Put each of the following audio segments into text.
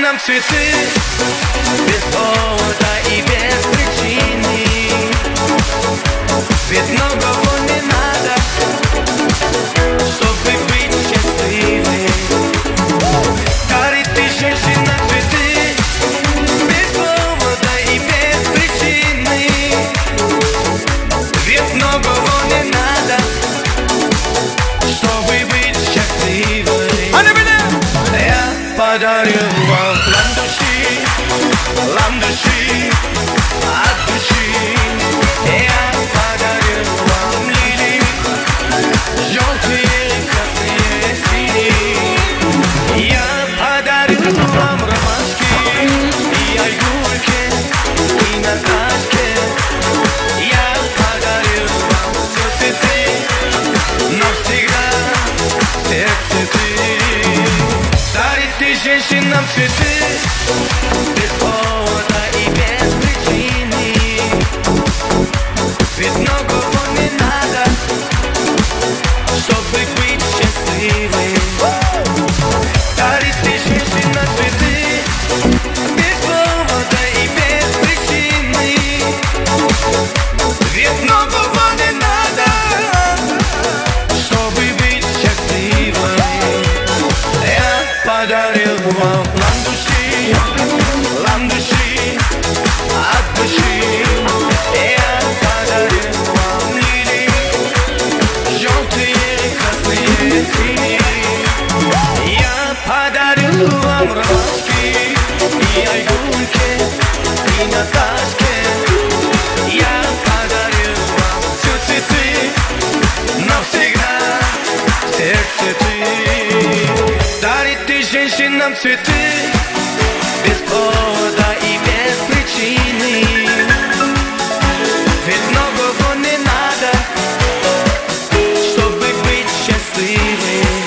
женщинам цветы Без повода и без причины Ведь многого не надо Чтобы быть счастливым Дарит ты женщинам цветы Без повода и без причины Ведь многого не надо Чтобы быть счастливой Я подарю вам ландыши, ландыши от души Я подарю вам лилии, желтые, красные, синие Я подарю вам ромашки и айгульки, и Наташке Я подарю вам все цветы, навсегда все цветы Дарит ты женщинам цветы Без повода и без причины Ведь многого не надо Чтобы быть счастливым Дарит ты женщинам цветы Без повода и без причины Ведь многого не надо Чтобы быть счастливой Я подарил вам ландыши, ландыши от души Я подарил вам лилии, желтые, красные, синие Я подарю вам ромашки и айгульки, и Наташке Я подарю вам все цветы навсегда все цветы Дарит ты женщинам цветы Без повода и без причины Ведь многого не надо Чтобы быть счастливым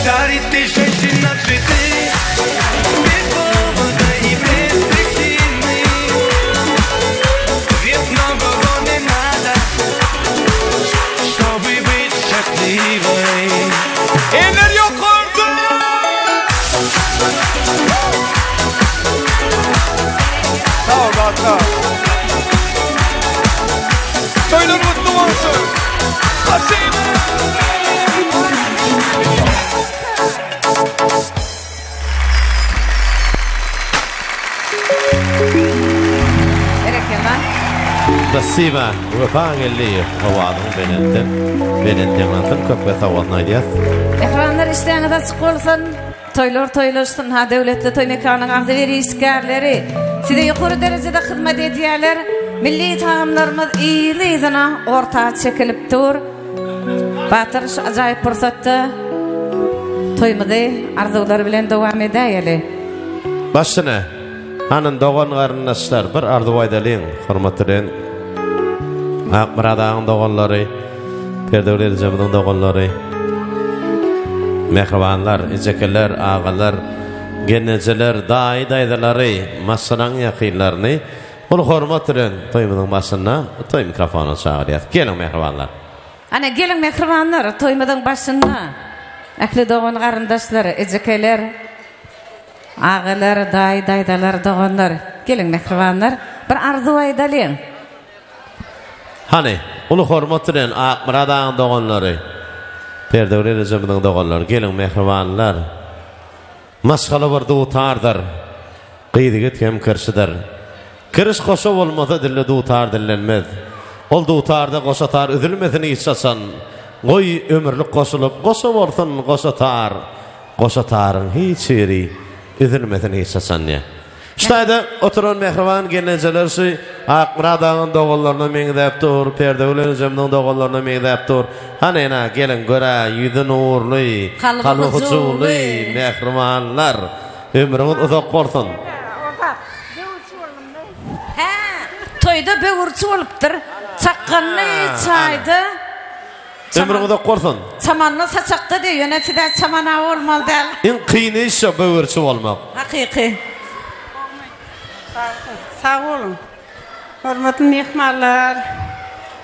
Дарит ты женщинам цветы Без повода и без причины Ведь многого не надо Чтобы быть счастливой Eller ýokarda! Sag bol Batyr. Toýlar gutly bolsun. Spasibo. Berekella. Spasiba Wepa Geldiýew owazyň belentden belent ýaňlansyn köp we sag bolsun aýdýas. Mähribanlar işleňiz açyk bolsun, toýlar toýlaşsyn, ha döwletli toý mekanyň agzybir işgärleri size ýokary derejede hyzmat edýärler. Milli tagamlarymyz yzly-yzyna orta çekilip dur. Batyr şu ajaýyp pursatda toýumyzy arzuwlar bilen dowam edäýeli. Başyna Hanyn dogan garyndaşlar bir arzuw aýdalyň hormat bilen Akmyrat agaň doganlary Perdegül ejemiziň doganlary mähribanlar ejekeler agalar gelnejeler daýy daýzalary maşgalaň ýakynlaryny uly hormat bilen toýumyzyň başynda toý mikrofonyna çagyrýas geliň mähribanlar. Ana geliň mähribanlar toýumyzyň başynda ähli dogan garyndaşlar ejekeler Agalar, daýy, daýzalar, doganlar, geliň mähribanlar, bir arzuw aýdalyň. Hany, uly hormat bilen Akmyrat agaň doganlary, Perdegül ejemiziň doganlary, geliň mähribanlar. Maşgala bir dutardyr, gyz-ýigit hem kirşidir. Kiriş goşa bolmasa dilli dutar dillenmez. Ol dutarda goşa tar üzülmesin hiç haçan. Goý, ömürlik goşulyp, goşa bolsun goşa tar. Goşa taryň hiç ýeri üzülmesin hiç haçan diýýär. Şu taýda oturan mähriban gelnejeler şu Akmyrat agaň doganlaryna meňzäp dur, Perdegül ejemiziň doganlaryna meňzäp dur. Hany ene geliň görä ýüzi nurly, kalby hyjuwly mähribanlar. Ömrüňiz uzak bolsun. Hä, toýda böwürçi bolupdyr. Çakganly çaýda. Ömrüň uzak bolsun. Çamanly saçakda diý, ýöne size çamana bolmaly däl. Iň kyn iş şo böwürçi bolmak. Hakyky. Sag boluň. Hormatly myhmanlar.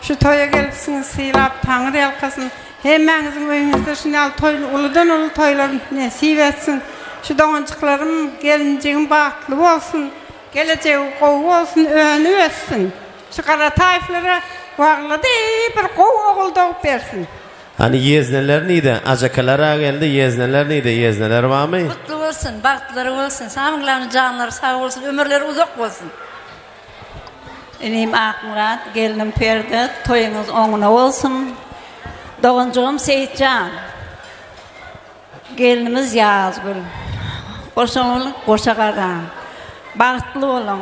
Şu toýa gelipsiňiz sylap Taňry ýalkasyn. Hemmäňiziň öýüňizde şunýaly toý uludan uly toýlar nesip etsin. Şu doganjyklarym, gelinjigim bagtly bolsun. Gelejegi gowy bolsun, önüp össün. Şu Garataýewlere waglady bir gowy ogul dogup bersin. Hany ýezneler nide? Ajakalar-a geldi, ýezneler nide? Ýezneler barmy? Gutly bolsun, bagtlary bolsun, samyňlaryň janlary sag bolsun, ömürleri uzak bolsun. Inim Akmyrat, gelnim Perde, toýuňyz oňuna bolsun. Doganjygym Seýitjan. Gelnimiz Ýazgül. Goşaňyz goşa gazan. Bagtly boluň.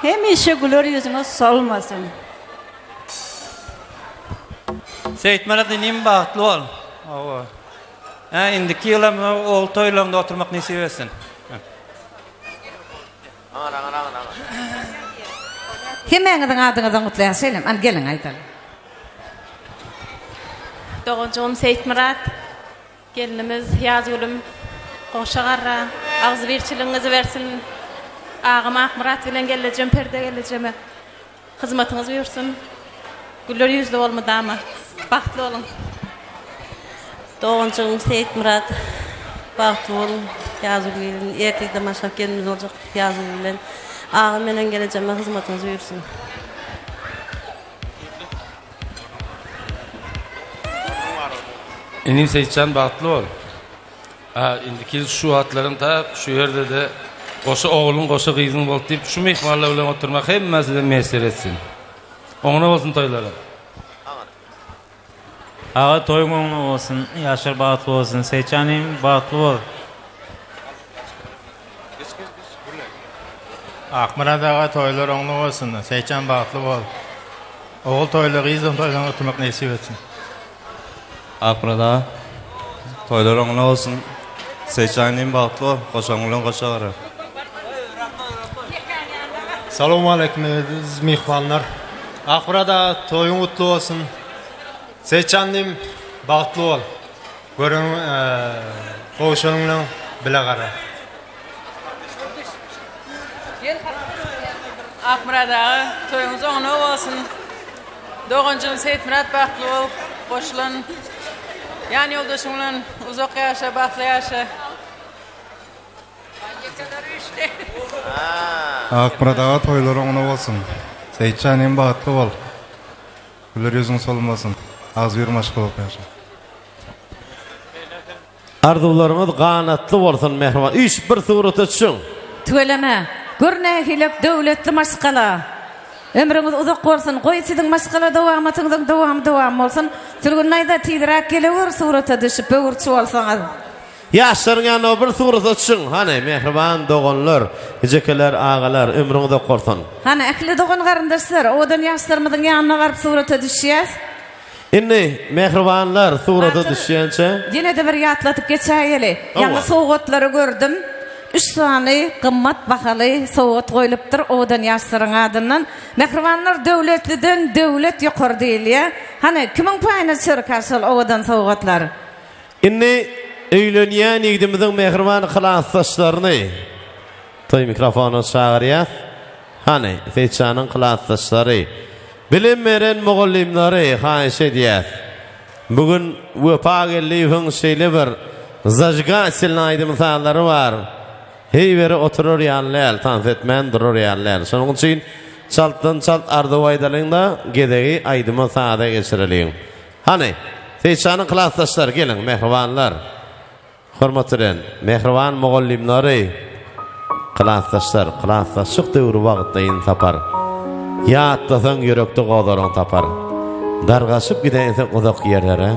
Hemişe güler ýüzüňiz solmasyn. Seýitmyrat inim bagtly bol. Hawa. Hä indiki ýylam ogul toýlaryňda oturmak nesip etsin. Hemmäňiziň adyňyzdan gutlaýas şeýlemi? Hany geliň aýdalyň. Doganjygym Seýitmyrat. Gelnimiz Ýazgülüm goşa garra agzybirçiligiňizi bersin. Agam Akmyrat bilen gelnejem Perde gelnejeme hyzmatyňyz buýursyn. Güller ýüzli bol mydama. Bagtly boluň. Doganjygym Seýitmyrat bagtly bol Ýazgül gelin ertirden başlap gelinimiz boljak Ýazgül bilen agam menen gelejeme hyzmatyňyz buýursyn. Inim Seýitjan bagtly bol. A indiki ýyl şu wagtlaryň ta şu ýerde-de goşa ogluň goşa gyzyň boldy diýip şu myhmanlar bilen oturmak hemmesine miýesser etsin. Oňuna bolsun toýlaryň. Aga toýuň oňuna bolsun, ýaşlar bagtly bolsun. Seýitjan inim bagtly bol. Akmyrat aga toýlar oňly bolsun. Seýitjan bagtly bol. Ogul toýly, gyz toýlaryny oturmak nesip etsin. Akmyrat aga toýlar oňly bolsun. Seýitjan inim bagtly bol. Goşaň bilen goşa gara. Salowmaleýkim eziz myhmanlar. Akmyrat aga toýuň gutly bolsun. Seýitjan inim bagtly bol. Gören gowşanyň bilen bile gara. Akmyrat aga toýuňyz oňuna bolsun. Doganjygym Seýitmyrat bagtly bol, goşulan ýan ýoldaşyň bilen uzak ýaşa, bagtly ýaşa. Akmyrat aga toýlar oňuna bolsun. Seýitjan inim bagtly bol. Güler ýüzüň solmasyn. Agzybir maşgala bolup ýaşa. Arzuwlaryňyz ganatly bolsun mähriban. Üýşüp bir surata düşüň. Tüweleme. Gör nähilek döwletli maşgala. Ömrüňiz uzak bolsun. Goý siziň maşgala dowamatyňyzyň dowamy dowam bolsun. Sülgün daýza tizräk gelewür surata düşüp böwürçi bolsaňyz. Ýaşlaryň ýanyna bir surata düşüň. Hany mähriban doganlar, ejekeler, agalar ömrüňiz uzak bolsun. Hany ähli dogan garyndaşlar owadan ýaşlarymyzyň ýanyna baryp surata düşýäs. Indi mähribanlar surata düşýänçä. Ýene-de bir ýatladyp geçäýeli. Ýaňy sowgatlary gördüm. Üç sany gymmat bahaly sowgat goýlupdyr owadan ýaşlaryň adyndan. Mähribanlar döwletliden döwlet ýokary diýilýär. Hany kimiň paýyna düşerkä şol owadan sowgatlar? Indi öýlenýän ýigdimiziň mähriban klasdaşlaryny toý mikrofonyna çagyrýas. Hany, Seýitjanyň klasdaşlary, bilim beren mugallymlary haýyş edýäs. Bu gün Wepa Geldiýewiň şeýle bir zažigatelnyý aýdym-sazlary bar. Heý beri oturar ýaly däl, tans etmän durar ýaly däl. Şonuň üçin çaltdan-çalt arzuw aýdalyň-da, gezegi aýdyma-saza geçireliň. Hany, Seýitjanyň klasdaşlary geliň, mähribanlar. Hormat bilen, mähriban mugallymlary, klasdaşlar, klasdaşlyk döwri wagtlaýyn sapar. Ýatlasaň ýürekde gozaryň tapar. Dargaşyp gidäýseň uzak ýerlere,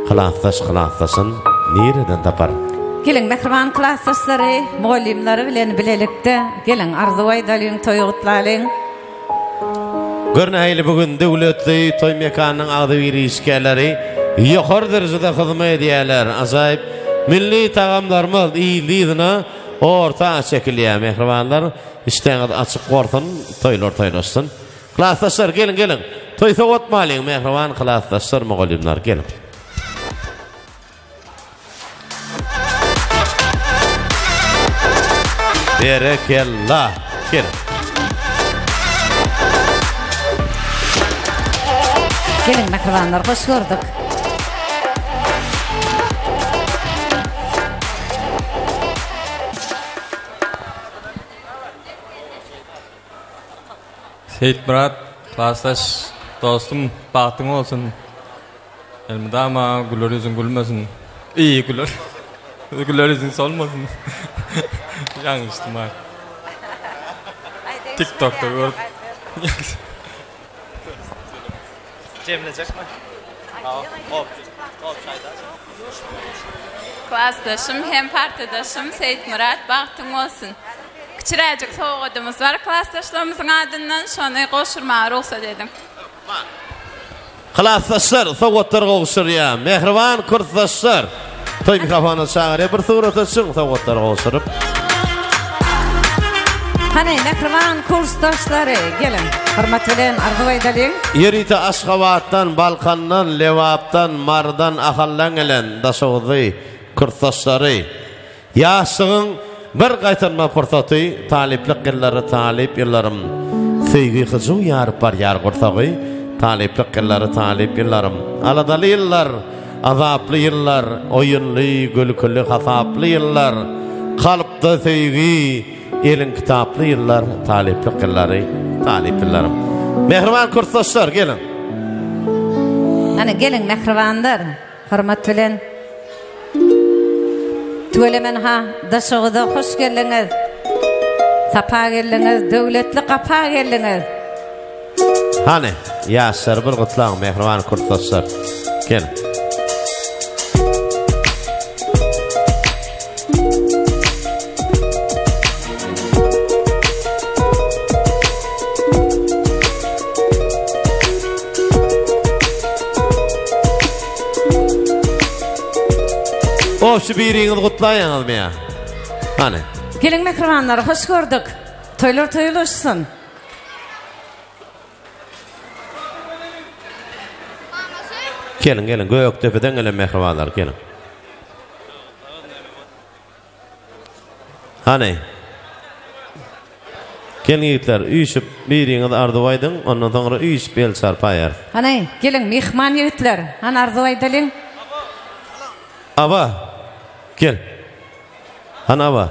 klasdaş klasdaşyn nireden tapar? Geliň, mähriban klasdaşlary, mugallymlary bilen bilelikde, geliň, arzuw aýdalyň, toý gutlalyň. Gör nähili bu gün döwletli toý mekanynyň agzybir işgärleri ýokary derejede hyzmat edýärler. Ajaýyp milli tagamlarymyz yzly-yzyna orta çekilýär. Mähribanlar, işdäňiz açyk bolsun, toýlar toýlaşsyn. Klasdaşlar, geliň, geliň. Toý sowatmalyň, mähriban klasdaşlar, mugallymlar, geliň. Berekella. Gel. Gelin mähribanlar, hoş gördük. Seýitmyrat klasdaş dostum bagtyň bolsun. Elmydama güler ýüzüň gülmesin. Iý güler. Güler ýüzüň solmasyn. Ýalňyşdym ha. TikTokda görüp. Jemlejekmi? Hop. Hop şaýda. Klasdaşym hem partadaşym Seýitmyrat bagtyň bolsun. Kiçiräjik sowgadymyz bar klasdaşlarymyzyň adyndan şony gowşurmaga rugsat ediň. Klasdaşlar sowgatlar gowşurýar. Mähriban kursdaşlar. Toý mikrofonyna çagyrýar. Bir surata çyň sowgatlar gowşuryp. Hany mähriban kursdaşlary geliň. Hormat bilen arzuw aýdalyň. Ýörite Aşgabatdan, Balkandan, Lebapdan, Marydan, Ahaldan gelen Daşoguzly kursdaşlary. Ýaşlygyň bir gaýtalmaz pursaty, talyplyk ýyllary, talyp ýyllarym. Söýgi hyjuw ýaryp barýar gursagy, talyplyk ýyllary, talyp ýyllarym. Aladaly ýyllar, azaply ýyllar, oýunly, gülküli, hasaply ýyllar. Kalpda söýgi, eliň kitaply ýyllar, talyplyk ýyllary, talyp ýyllarym. Mähriban kursdaşlar, geliň! Hany, geliň, mähribanlar! Hormat bilen. Tüwelemen ha Daşoguza hoş geldiňiz. Sapa geldiňiz, döwletli gapa geldiňiz. Hany, ýaşlary bir gutlaň, mähriban kursdaşlar. Gel. Şu biriňiz gutlaýaňyzmy ýa? Hany. Geliň mähribanlar, hoş gördük. Toýlar toýlaşsyn. Geliň, geliň, Gökdepeden gelen mähribanlar, geliň. Hany. Geliň ýigitler, üýşüp biriňiz arzuw aýdyň, ondan soňra üýşüp el çarpaýarys. Hany, geliň myhman ýigitler, hany arzuw aýdalyň. Aba, gel. Hany Aba.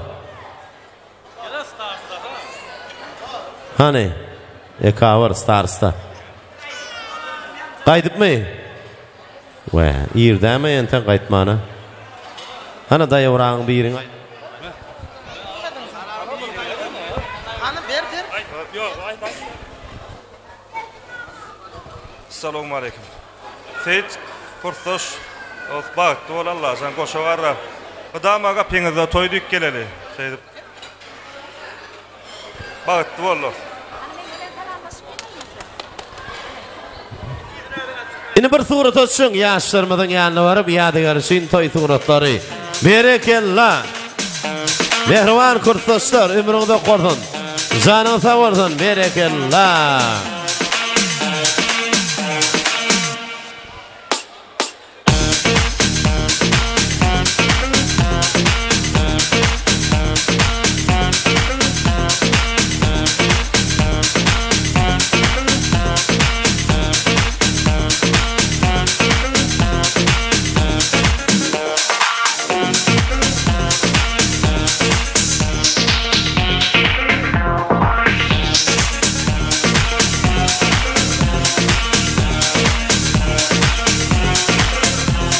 Hany, ekabyr, starsta. Gaýdypmy? Wä, irdämi entek gaýtmana? Hany daýawragyň biriň aýt. Salowmaleýkim. Seýit kursdaş dost bagtly bol Allajan goşa garra. Mydama gapyňyzda toý diýip geleli. Şeýdip. Bagtly bol dost. Indi bir surata düşüň ýaşlarymyzyň ýanyna baryp ýadygär üçin toý suratlary. Berekella! Mähriban kursdaşlar ömrüňiz uzak bolsun. Janyňyz sag bolsun. Berekella!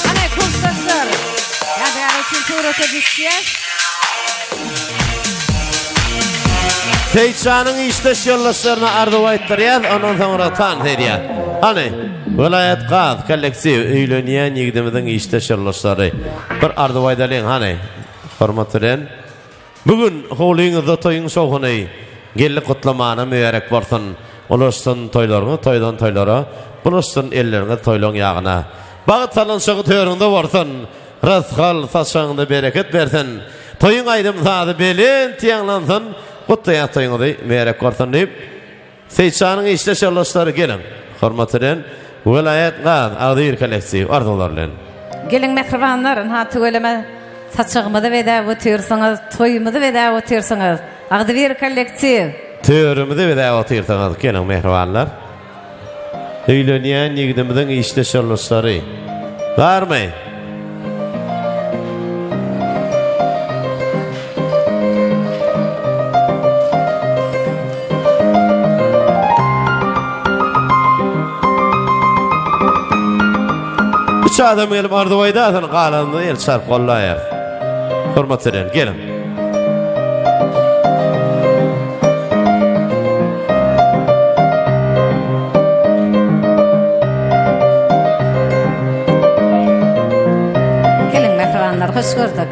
Hany kursdaşlar, ýadygär üçin surata düşýäs. Seýitjanyň işdeş ýoldaşlaryna arzuw aýtdyrýas, ondan soňra tans edýäs. Hany, welaýat gaz kollektiw öýlenýän ýigdimiziň işdeş ýoldaşlary. Bir arzuw aýdalyň, hany, hormat bilen. Bu gün howlyňyzda toýuň şowhuny Geldi gutlamana mübärek bolsun. Ulaşsyn toýlaryňyz toýdan toýlara, Bulaşsyn elleriňiz toýlaň ýagyna. Bagt salynşygy törüňde bolsun, Rysgal saçagyňda bereket bersin. Toýuň aýdym-sazy belent ýaňlansyn, Gutlaýas toýuňyzy mübärek bolsun diýip, Seýitjanyň işdeş ýoldaşlary geliň. Hormat bilen, welaýat gaz agzybir kollektiw arzuwlar bilen. Geliň mähribanlar, ynha tüweleme saçagymyzy bezäp otyrsyňyz, toýumyzy bezäp otyrsyňyz. Agzybir kollektiw. Törümizi bezäp otyrsyňyz, geliň mähribanlar. Öýlenýän ýigdimiziň işdeş ýoldaşlary barmy? Üç adam gelip arzuw aýdarsyn, galanyny el çarp gollaýar. Hormat bilen geliň. Geliň mähribanlar, hoş gördük.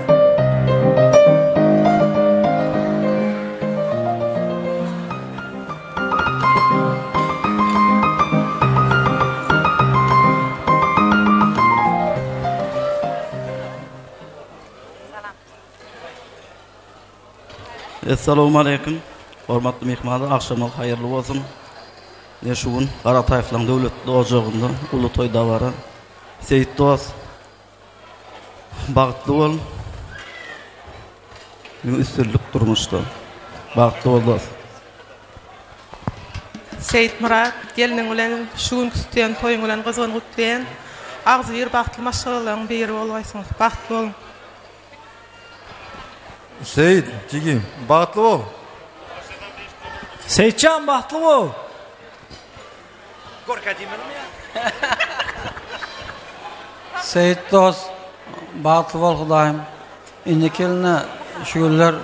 Essalamu aleýkum. Hormatly myhmanlar, agşamyňyz haýyrly bolsun. Ine şu gün Garataýewlaryň döwletli ojagynda uly toý dabara. Seýit dost, Bagtly bol. Müň üstünlik durmuşda. Bagtly bol dos. Seýitmyrat gelniň bilen şu günki tutýan toýuň bilen gyzgyn gutlaýan. Agzybir bagtly maşgalalaryň biri bolgaýsyňyz. Bagtly boluň. Seýit, jigim, bagtly bol. Seýitjan bagtly bol. Gorka diýmelimi ýa? Seýit dost bagtly bol Hudaýym indiki ýylynda şu günler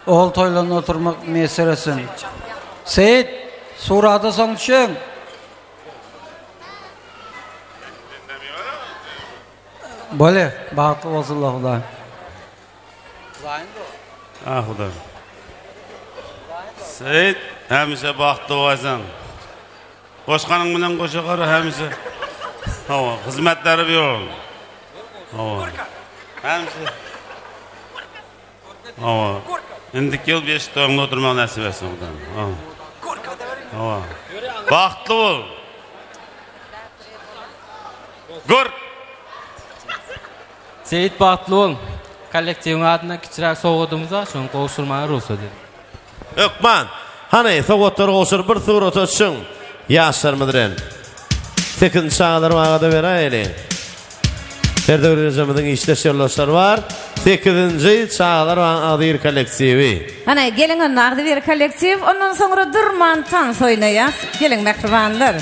ogul toýlarynda oturmak miýesser etsin. Seýit surata soň düşeň. Bolýa bagtly bolsunlar Hudaýym. Ah Hudaý. Seýit, hemişe bagtly bolaýsaň. Goşganyň bilen goşa gara hemişe. Hawa, hyzmatlary bir ol. Hawa. Hemişe. Hawa. Indiki ýyl beş toýuňda oturmak nesip etsin Hudaý. Hawa. Hawa. Bagtly bol. Gör. Seýit bagtly bol. Kollektiwiň adyndan kiçiräk sowgadymyz bar, şony gowşurmaga rugsat ediň. Hökman. Hany, sowgatlary gowşuryp bir surata düşüň. Ýaşlarymyz bilen. Sekizinji çagalar bagada beräýeliň. Serdar ejemiziň işdeş ýoldaşlary bar. Sekizinji çagalar bagyň agzybir kollektiwi. Hany, geliň onda agzybir kollektiw, ondan soňra durman tans oýnaýas. Geliň mähribanlar.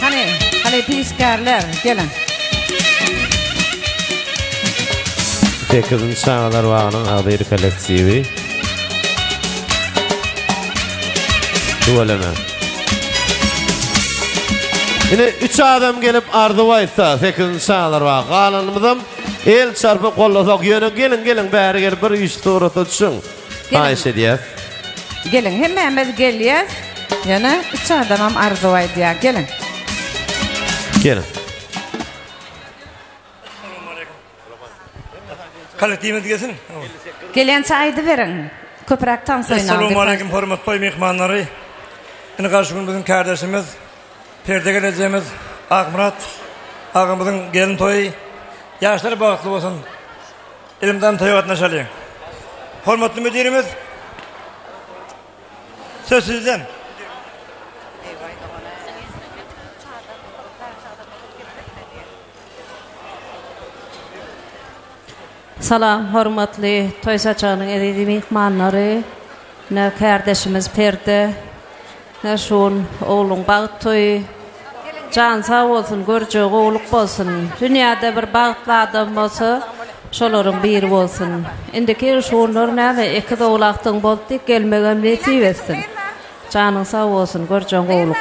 Hany, halypa işgärler, geliň. Sekizinji çagalar bagynyň agzybir kollektiwi. Tüweleme. Ine üç adam gelip arzuw aýtsa, sekizinji çagalar bagy. Galanymyzam El çarpyp gollasak ýöne geliň geliň bäri gelip bir üç surata düşüň. Haýyş edýäs. Geliň hemmämiz gelýäs. Ýöne üç adamam arzuw aýdýar. Geliň. Geliň. Kollektiwimiz gelsin. Gelýänçä aýdyberiň. Köpräk tans oýnaly. Essalamu aleýkum hormatly toý myhmanlary. Ine garşy gün biziň kärdeşimiz Perde gelejemiz Akmyrat agamyzyň gelin toýy. Ýaşlar bagtly bolsun. Elimdan toýa gatnaşalyň. Hormatly müdirimiz söz sizden. Salam hormatly toý saçagynyň eziz myhmanlary. Ne kärdeşimiz Perde. Ne şun ogluň bagt toýy. Jany sag bolsun, görjegi gowluk bolsun. Dünýäde bir bagtly adam bolsa, şolaryň biri bolsun. Indiki ýyl şunlar näme ekiz ogul agtygyň boldy diýip gelmegem nesip etsin. Janyň sag bolsun, görjegiň gowluk.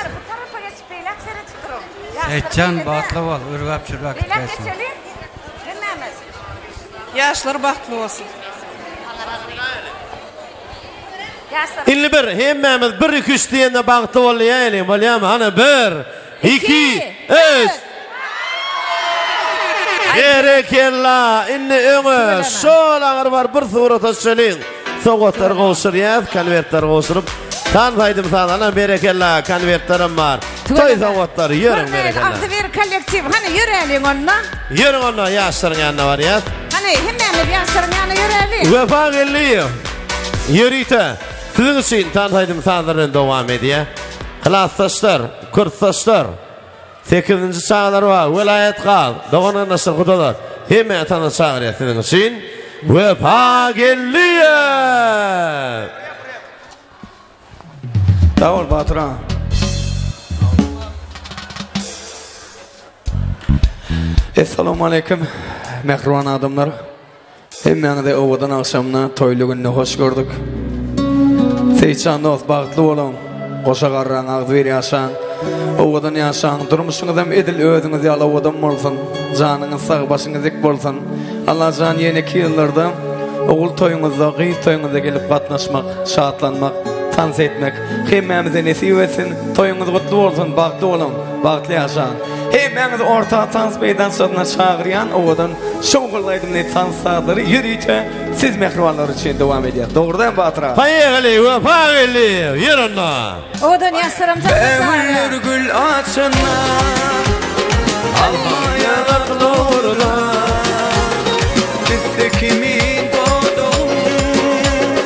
Seýitjan bagtly bol, ürgäp çürgäp gitmeýsiň. Ýaşlar bagtly bolsun. Indi bir hemmämiz bir iki üç diýende bagtly bol diýäýeliň bolýamy hany bir iki üç. Berekella indi öňe şol aňyr bar bir surata düşeliň sowgatlary gowşurýas konwertleri gowşuryp tans aýdym saz ana berekella konwertlerem bar toý sowgatlary ýörüň berekella. Agzybir kollektiw hany ýöräliň onda. Ýörüň onda ýaşlaryň ýanyna barýas. Hany hemmämiz ýaşlaryň ýanyna ýöräliň. Wepa Geldiýew ýörite siziň üçin tans aýdym sazlar bilen dowam edýär. Klasdaşlar, kursdaşlar, sekizinji çagalar bar, welaýat gaz, dogan garyndaşlar, gudalar hemme tana çagyrýar siziň üçin. Wepa Geldiýew! Sag bol Batyr aga. Essalamualeýkum mähriban adamlar. Hemmäňizi owadan agşamda toýly günde hoş gördük. Seýitjan dost bagtly boluň. Goşa garraň agzybir ýaşaň. Owadan ýaşaň. Durmuşyňyzam edil özüňiz ýaly owadan bolsun. Janyňyz sag, başyňyz dik bolsun. Allajan ýeneki ýyllarda ogul toýuňyzda, gyz toýuňyzda gelip gatnaşmak, şatlanmak, tans etmek hemmämize nesip etsin. Toýuňyz gutly bolsun, bagtly boluň, bagtly ýaşaň. Hemmäňizi orta tans meýdançasyna çagyrýan owadan şowhunly aýdymly tans sazlary ýörite siz mähribanlar üçin dowam edýär. Dogrudanam Batyr aga. Paýaly Wepa Geldiýew, ýör onda! Owadan ýaşlaram tans Güller gül açanda Alma ýaňaklarda Pisse kimin dodagym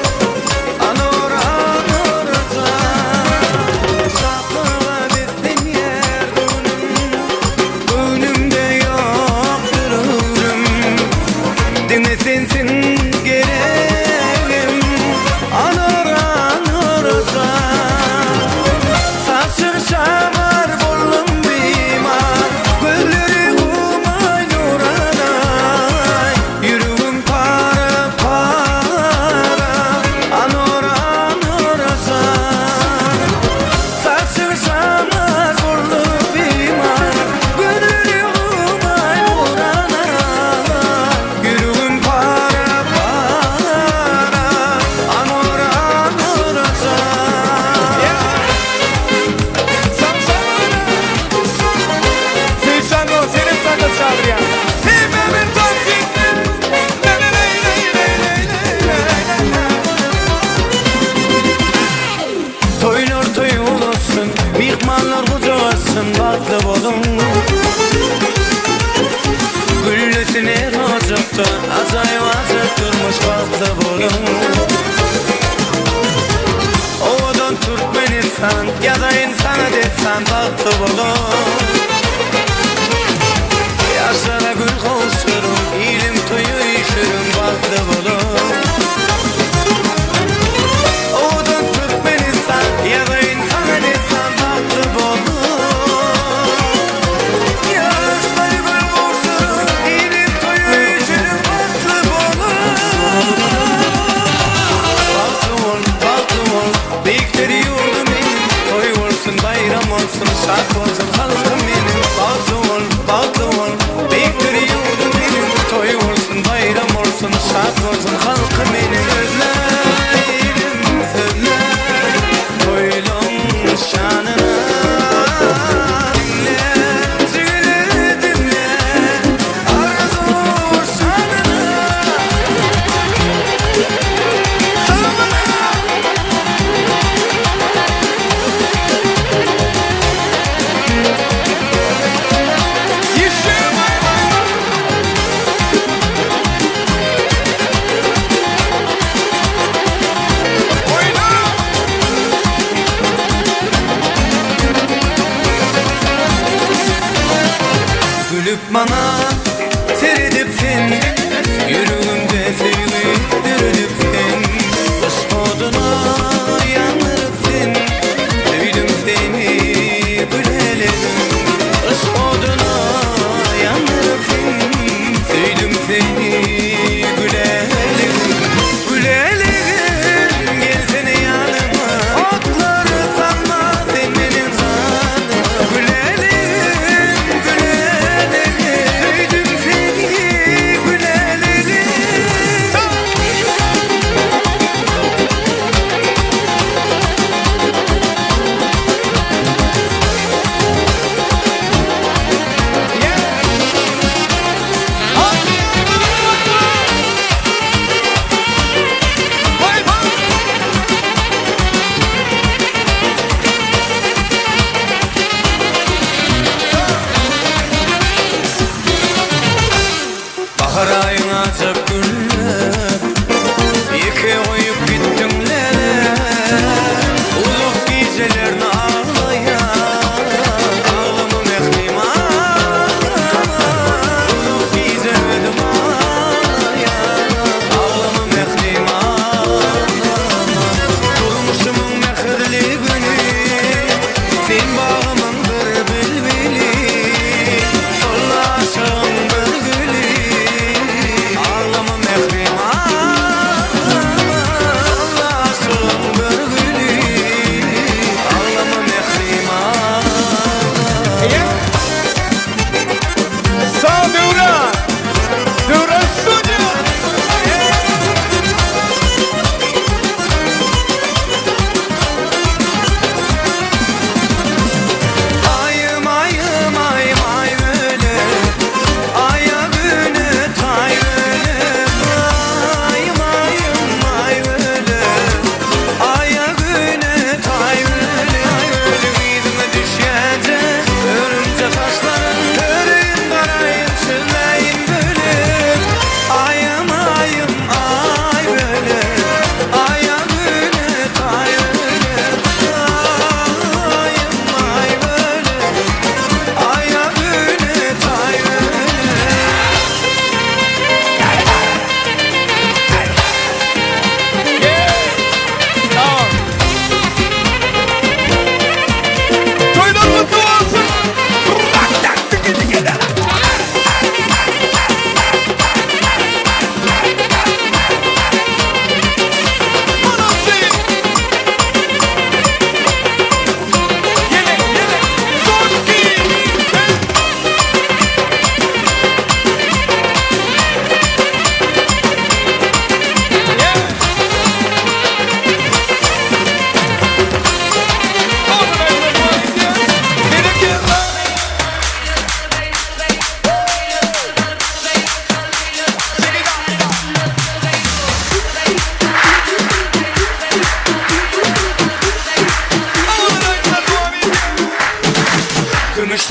Anor anorjan Şatlyga beslenýär göwnüm Göwnümde ýokdur öwrüm Diňe sensiň geregim Anor anorjan Saçyň şamar boldum bimar Gözleri gumay nuranay Ýüregim para para Anor anorjan Saçyň şamar boldum bimar Gözleri gumay nuranay Ýüregim para para Anor anorjan Seýitjan dost, senem tansa çagyrýan. Hemmämiz tans etdik. Toýlar toý bolsun, myhmanlar gujak açsyn, bagtly boluň. Güllesin her ojakda, ajaýyp-ajaýyp durmuş, bagtly boluň. Owadan Türkmenistan, ýazaýyn saňa dessan, bagtly boluň. Ýaşlara gül gowşuryň, ilim toýa üýşüriň, bagtly boluň. Owadan Türkmenistan, ýazaýyn saňa dessan, bagtly boluň. Ýaşlara gül gowşuryň, ilim toýa üýşüriň, bagtly boluň. Bagtly bol, bagtly bol, beýikdir ýurdum meniň, Toý bolsun, baýram bolsun, şat bolsun halkym meniň. Bagtly bol, bagtly bol, beýikdir ýurdum meniň, Toý bolsun, baýram bolsun, şat bolsun halkym meniň. Sözle, ilim, sözle, toýlaň şanyna. Diňle, jigili diňle, arzuw şanyna. Gülüp maňa seredip sen, Ýüregimde söýgi döredip sen, Yşk oduna ýandyryp sen, Söýdüm seni gülälegim. Yşk oduna ýandyryp sen, Söýdüm seni gülälegim. Gülälegim gelsene ýanyma, Otlary salma sen meniň janyma. Gülälegim, gülälegim, Söýdüm seni gülälegim. Bahar aýyň ajap günler, Ýeke goýup gitdiňler. Uzak gijelerni aglaýan, Aglama mährim aglama. Uzak gije özüm aglaýan, Aglama mährim aglama. Durmuşymyň mähirli güni.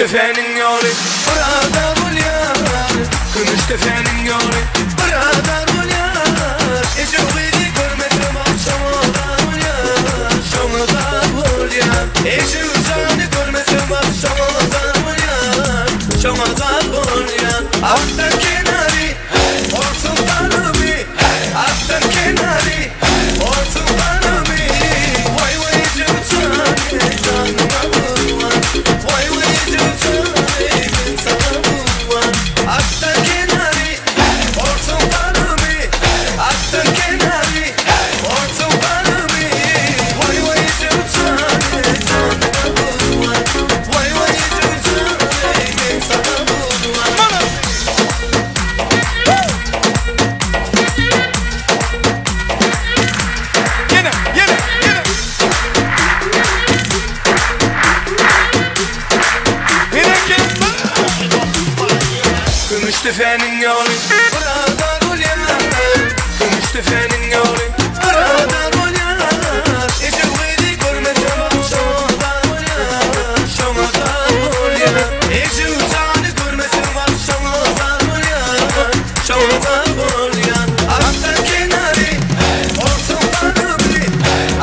Gümüşdefäniň ýoly bir ada bolýar Gümüşdefäniň ýoly bir ada bolýar Ejem gyzy görmesem agşam oda bolýar Şoňa zar bolýar Ejem jany görmesem agşam oda bolýar Şoňa zar bolýar Akdan kenary Orsuň ganymy Akdan kenary Orsuň ganymy Waý waý ejem jany Janyňa gurban Waý waý ejem jany Men saňa gurban Akdan kenary Orsuň ganymy Akdan kenary Orsuň ganymy Waý waý ejem jany Janyňa gurban Waý waý ejem jany Men saňa gurban Ýene, ýene, ýene. Bereket. Gümüşdefäniň ýoly bir ada bolýar. Gümüşdefäniň ýoly bir ada bolýar. Ejem gyzy görmesem şoňa bolýar. Şoňa zar bolýar. Ejem jany görmesem şoňa zar bolýar. Şoňa zar bolýar. Akdan kenary orsuň ganymy.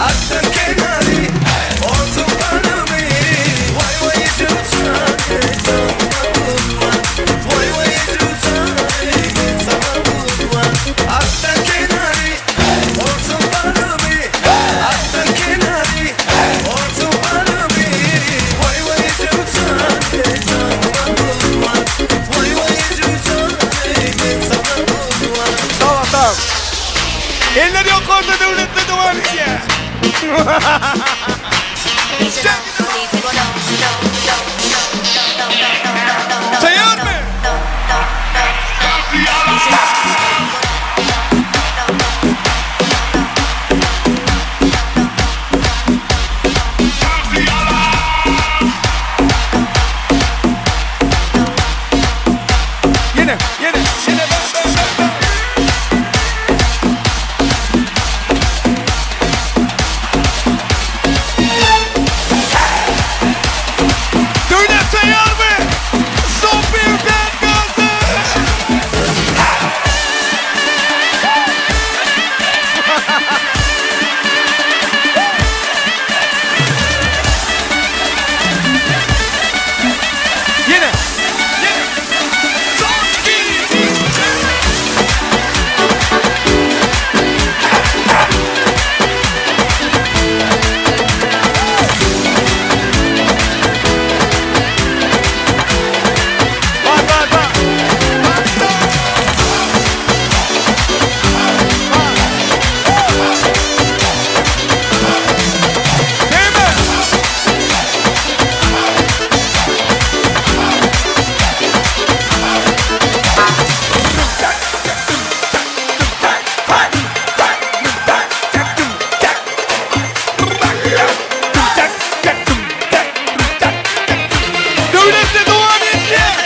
Akdan kenary orsuň ganymy. Waý waý ejem jany janyňa gurban. Waý waý ejem jany men saňa gurban. Akdan kenary orsuň ganymy. Akdan kenary orsuň ganymy. Waý waý ejem jany janyňa gurban. Waý waý ejem jany men saňa gurban. Sag ol, sag ol. Eller ýokarda döwletli dowam edýär. Taýýarmy? Ýene, ýene, ýene ba, ba, ba, ba. Döwlet taýýarmy? Sopir Band Ýene, ýene. Bar, bar, bar. Döwletli dowam edýär.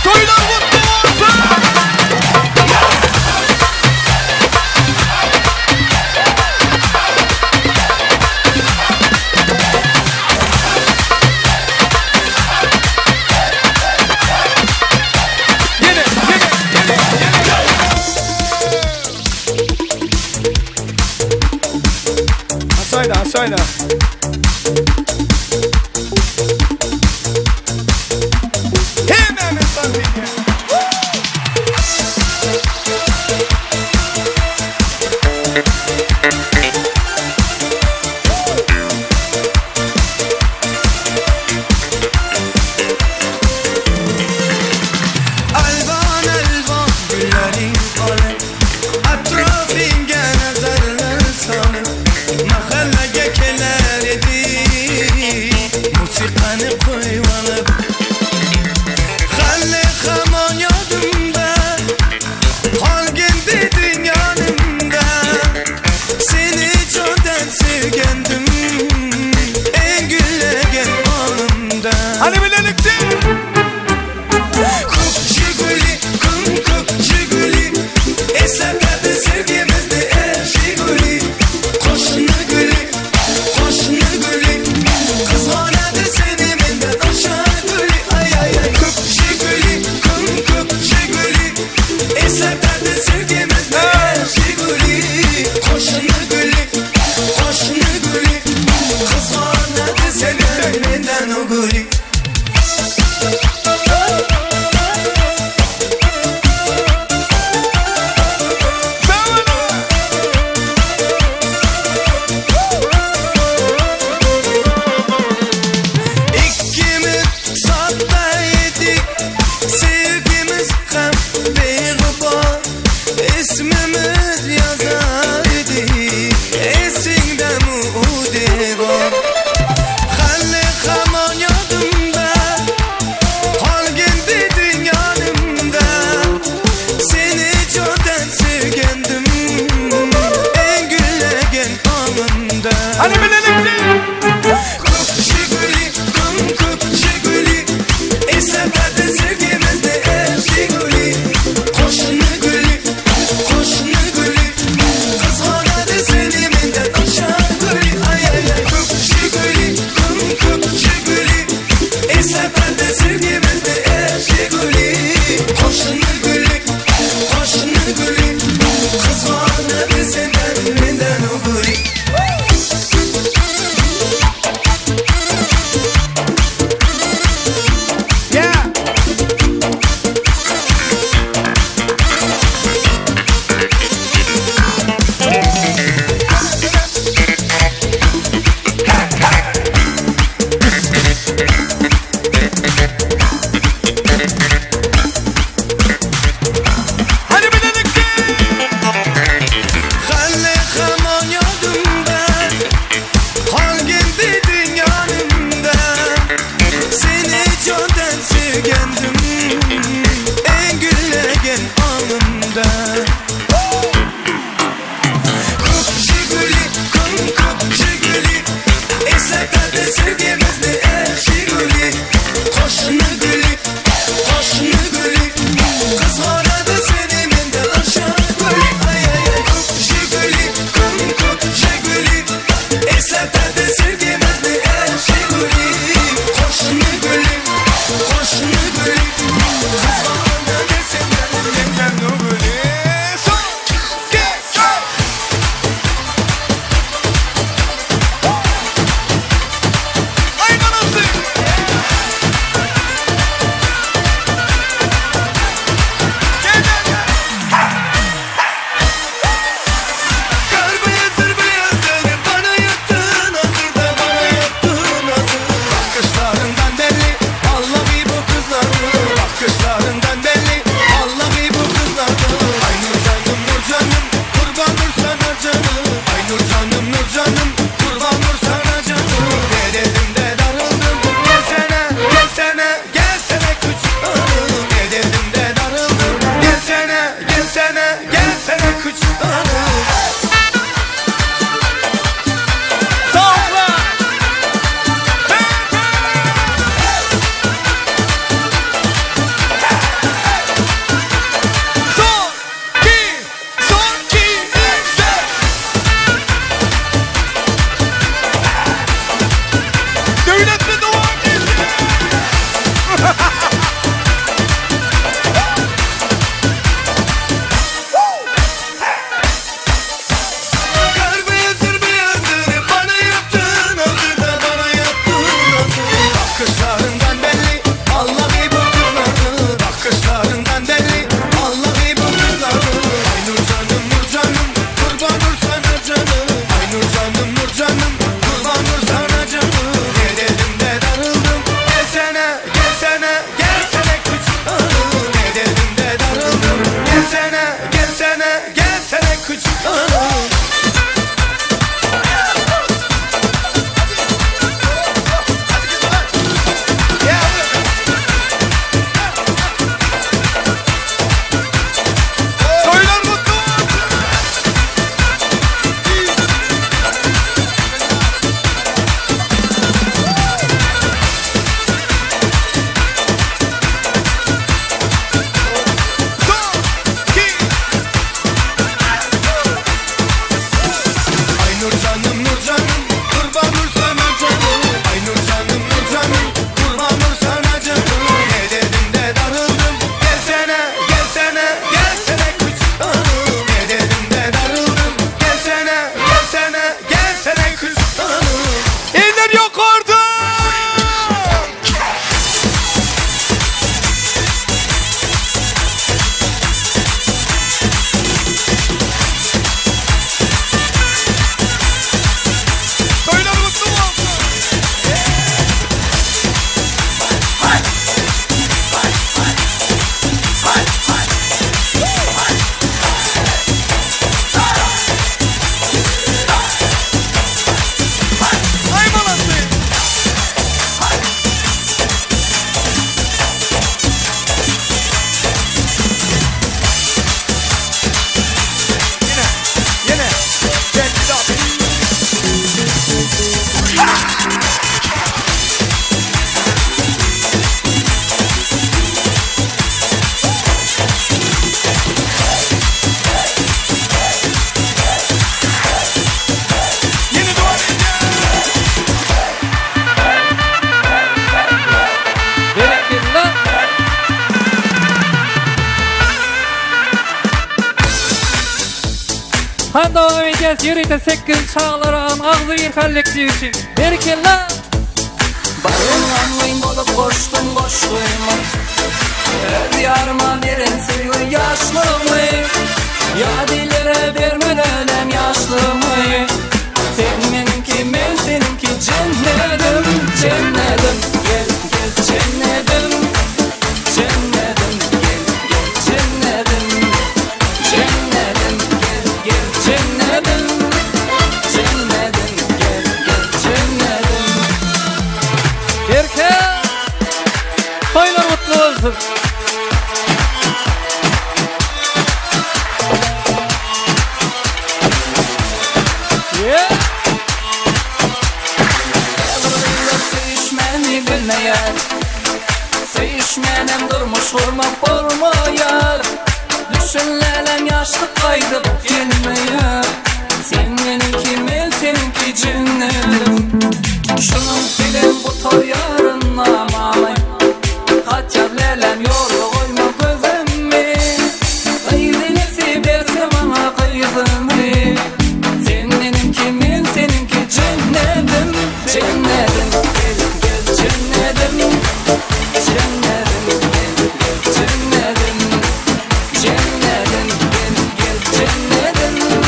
Toýlar gutly bolsun! Ýene, ýene, ýene, ýene. Aşaýda, aşaýda. Hemmämiz tans edýäs. Alwan alwan gülleriň alyp Atrafyňa nazarlar salyp Mahallaga keler edi Musiqani qo'yib olib Hali hamon yodimda Qolgin deding yonimda. Hadi bilelikte. Köp Jiguli, kım köp Jiguli. Esleperde sevgimizde er Jiguli. Koşunu gülü, koşunu gülü. Kızganadı seni menden aşağı gülü. Ay ay ay. Köp Jiguli, kım köp Jiguli. Esleperde sevgimizde er Jiguli. Koşunu gülü, koşunu gülü. Kızganadı senden menden gülü. Yeah. Hadi bilelikte. Halle haman yadımda, Halgin dedin yanımda. Seni candan sevgendim, En güllegen anımda. Köp Jiguli, kım köp Jiguli. Esleperde sevgimizde er Jiguli. Koşunu gülü, koşunu gülü. Kızganadı seni menden aşağı gülü. Ay ay ay. Köp Jiguli, kım köp Jiguli. Esleperde sevgimizde er Jiguli. Koşunu gülü, koşunu gülü. Kızganadı seni menden gülü. Son, iki, üç. Ay anası. Gel gel gel. Kar beyazdır beyazdır bana yattın hazırda bana yattın hazır. Bakışlarından belli Allah'ı bu kızlardı. Bakışlarından belli Allah'ı bu kızlardı. Ay nur canım nur canım kurbandır sana canım. Ay nur canım nur canım kurbandır sana canım. Ne dedim de darıldım gelsene gelsene gelsene küçük hanım. Ne dedim de darıldım gelsene gelsene gelsene küçük hanım. Tavuklar. Son, iki, son, iki, üç, dört. Devletli devam geldi. Kar beyazdır beyazdır bana yaptın hazırda bana yaptın hazır. Bakışlarından belli Allah'ı bu kızlardı. Bakışlarından belli Allah'ı bu kızlardı. Ay nur canım nur canım kurban dur sana canım. Ay nur canım nur canım kurban dur sana canım. Ne dedim de darıldım gelsene gelsene gelsene küçük hanım. Ne dedim de darıldım gelsene gelsene gelsene küçük hanım. Toylar mutlu olsun. Son, iki. Han dowam edýäs ýörite 8 çagalar agam agzybir kollektiw üçin. Berekella! Barynganlyn bolup goşdum goşgyma Öz ýaryma beren söýgi ýaşlygymy Ýat illere bermen ölem ýaşlygymy Sen meniňki men seniňki jennedim jennedim Gel gel jennedim jennedim Gel gel jennedim jennedim Gel gel jennedim jennedim Gel gel jennedim Berke! Toýlar gutly bolsun! Yeah! Käbir gyzlar söýüşmäni bilmeýär Söýüşmänem durmuş gurmak bolmaýar Düşün läläm ýaşlyk gaýdyp gelmeýär Sen meniňki men seniňki jennetim Şunuň bilen gutarýaryn namamy Hat ýaz läläm ýolda goýma gözümi Gyz enesi berse maňa gyzymy Sen meniňki men seniňki jennetim jennetim Gel gel jennetim jennetim Gel gel jennetim jennetim Gel gel jennetim.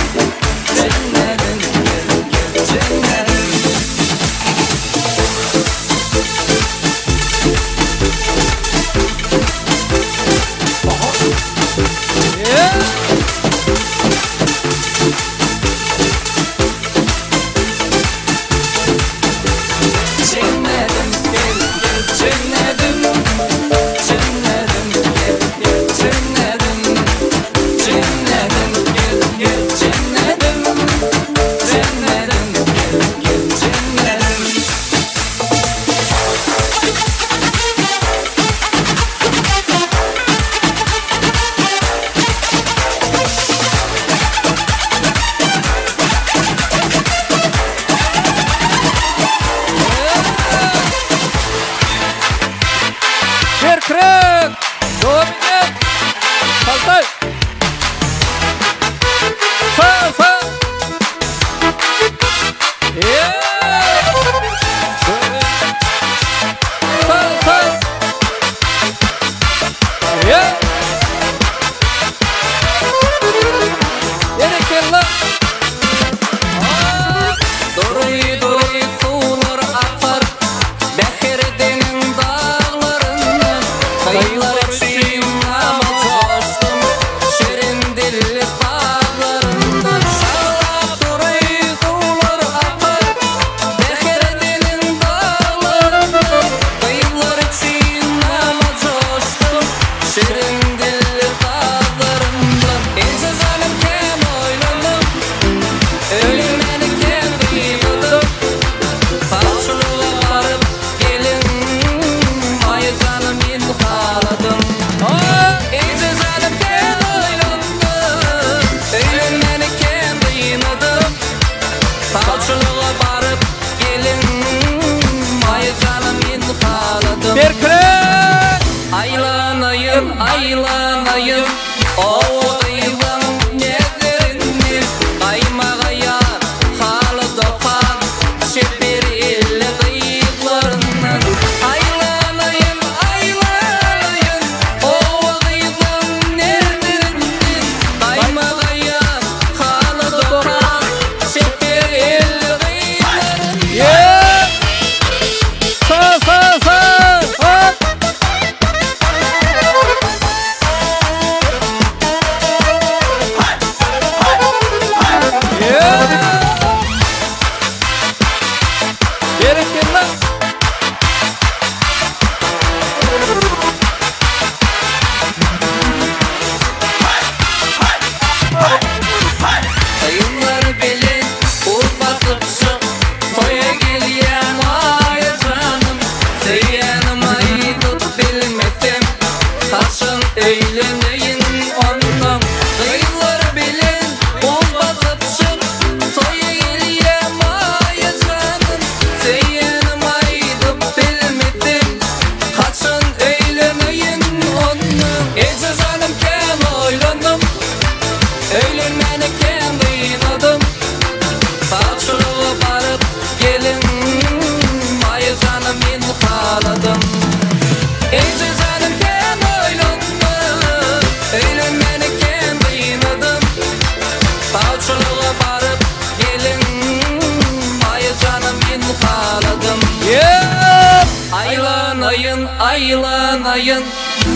aýlanaýyn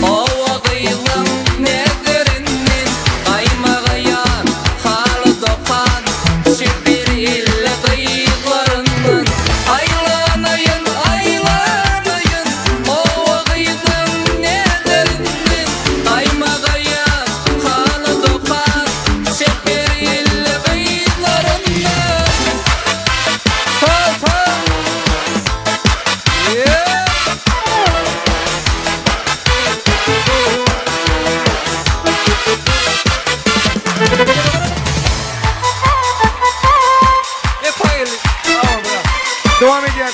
Owa gyzyň nezerinden Gaýmagaýan haly dokan Çeper elli gyzlaryndan Aýlanaýyn, aýlanaýyn Owa gyzyň nezerinden Gaýmagaýan haly dokan Çeper elli gyzlaryndan Sal, sal! Devam edýär.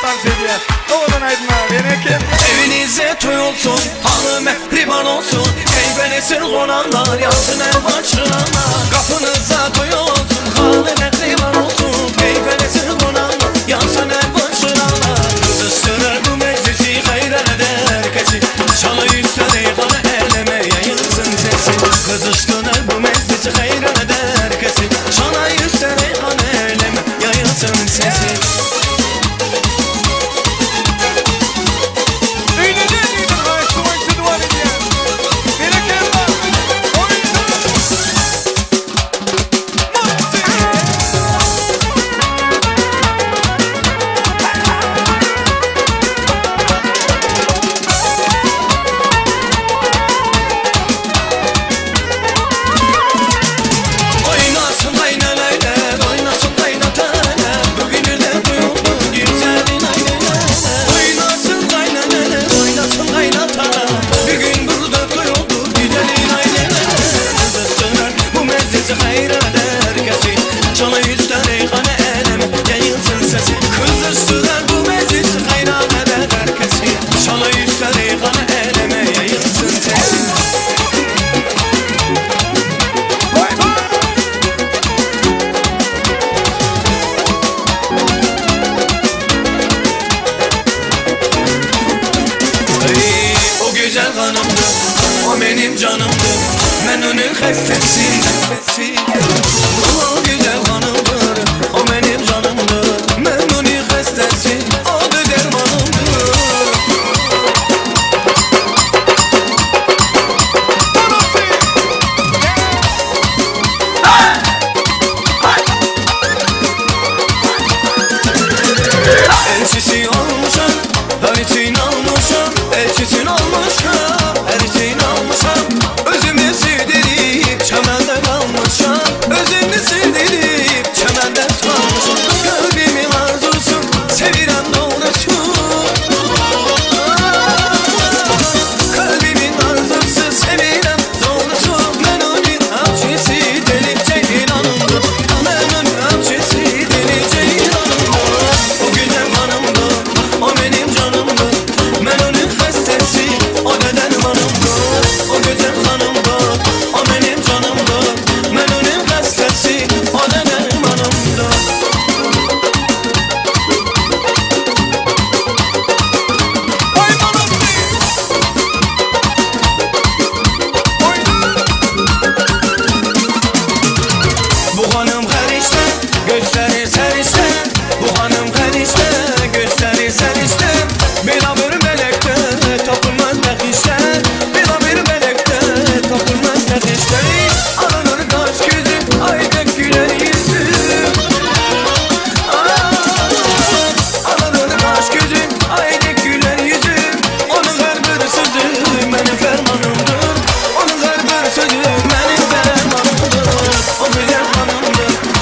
Tans edýär. Owadan aýdymlar. Bereket. Evinize toy olsun, halı mehriban olsun Keyfenesin konanlar, yansın elvan çıranlar Kapınıza toy olsun, halı mehriban olsun Keyfenesin konanlar, yansın elvan çıranlar Kızıştırır bu meclisi, hayran eder herkesi Çalı üstüne kanı eleme yayılsın sesi Kızıştırır bu meclisi, hayran eder herkesi Çalı üstüne kanı eleme yayılsın sesi Oynasın kaynanayla, oynasın kaynatayla Bugün de duyuldu güzelin aynayla Oynasın kaynanayla, oynasın kaynatayla Bugün burada duyuldu güzelin aynayla Kızıştırar bu meclisi hayran eder herkesi Çalı üstten eyhane eleme yayılsın sesi Kızıştırar bu meclisi hayran eder herkesi Çalı üstten eyhane eleme yayılsın sesi Ey, o güzel hanımdı, o benim canımdı. Ben onun hastası, hastası. O güzel hanımdır, o benim canımdı. Ben onun hastası, o da dermanımdır. Elçisi olmuşam, her için almışam Elçisin olmuşam, her için almışam Özümü sildirip çemende kalmışam Özümü sildirip çemende kalmışam Kalbimin arzusu, sevirem doğrusu Kalbimin arzusu, sevirem doğrusu Ben onun avcısı, deli ceylanımdır Ben onun avcısı, deli ceylanımdır O güzel hanımdı, o benim canımdı Ben onun hastası, o da dermanımdı O güzel hanımdı, o benim canımdı Ben onun hastası, o da dermanımdı Bu hanım her işte gösterir sen işte Bu hanım her işte gösterir sen işte Bela bir melekte tapılmaz işte Bela bir melekte tapılmaz işte Alınır kaş gözü aydın güler yüzü Alınır kaş gözü aydın güler yüzü Onun her bir sözü benim fermanımdır Onun her bir sözü benim fermanımdır O güzel hanımdır,